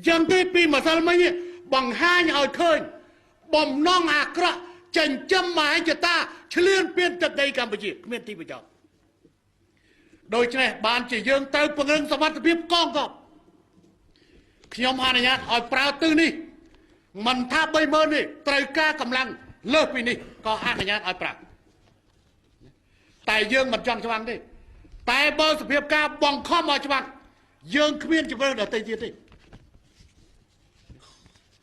យ៉ាងទេពីម្សិលមិញបង្ហាញឲ្យឃើញបំណងអាក្រក់ចិញ្ចឹមមហិច្ឆតាឆ្លៀនពៀនទឹកដីកម្ពុជាគ្មានទីបញ្ចប់ដូច្នេះបានជាយើងត្រូវពង្រឹងសមត្ថភាពកងទ័ពខ្ញុំអនុញ្ញាតឲ្យប្រើទិសនេះមិនថា30000នេះត្រូវការកម្លាំងលើសពីនេះក៏អនុញ្ញាតឲ្យប្រើតែយើងមិនចង់ច្បាំងទេតែបើសភាពការបង្ខំឲ្យច្បាំងយើងគ្មានជំរឿនដទៃទៀតទេ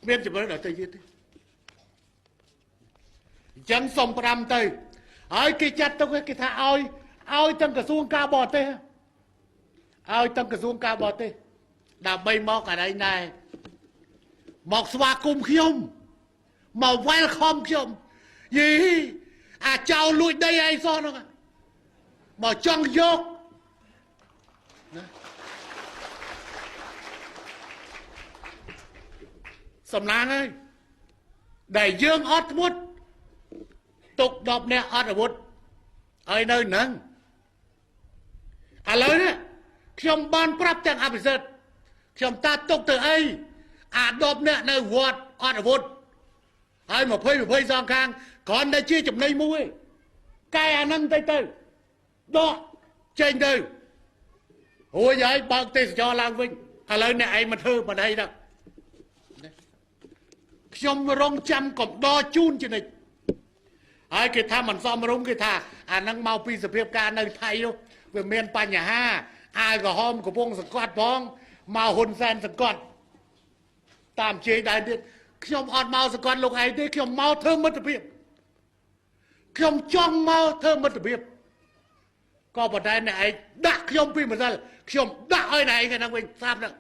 គ្មានជំរឿនដទៃទៀតទេអញ្ចឹងសូមផ្ដាំទៅហើយគេចាត់ទុកគេថាឲ្យទាំងក្រសួងការបរទេសឲ្យទាំងក្រសួងការបរទេសដើម្បីមកកន្លែងដែរមកស្វាគមន៍ខ្ញុំមក welcome ខ្ញុំយីអាចោលលួចដីឯងសោះហ្នឹងមកចង់យកណាសំណាងហើយដែលយើងអត់ធ្មត់ទុក10នាក់អត់អាវុធហើយនៅហ្នឹងឥឡូវនេះខ្ញុំបានប្រាប់ទាំងអភិសិទ្ធខ្ញុំតាទុកទៅអីអា10នាក់នៅវត្តអត់អាវុធហើយ20 20សងខាងគ្រាន់តែជាចំណៃមួយកែអាហ្នឹងទៅទៅដកចេញទៅរួចហើយបើកទេសចរឡើងវិញឥឡូវអ្នកឯងមកធ្វើមិនអីដល់ខ្ញុំរងចាំកំដរជូនជានិច្ចហើយគេថាមិនសមរម្យគេថាអាហ្នឹងមកពីសភាពការនៅថៃនោះវាមានបញ្ហាអាវក្រហមកំពុងសង្កត់ផងមកហ៊ុនសែនសង្កត់តាមជ័យដែរទៀតខ្ញុំអត់មកសង្កត់លោកឯងទេខ្ញុំមកធ្វើមិត្តភាពខ្ញុំចង់មកធ្វើមិត្តភាពក៏ប៉ុន្តែអ្នកឯងដាក់ខ្ញុំពីម្សិលខ្ញុំដាក់ឲ្យអ្នកឯងហ្នឹងវិញស្រាប់ហ្នឹង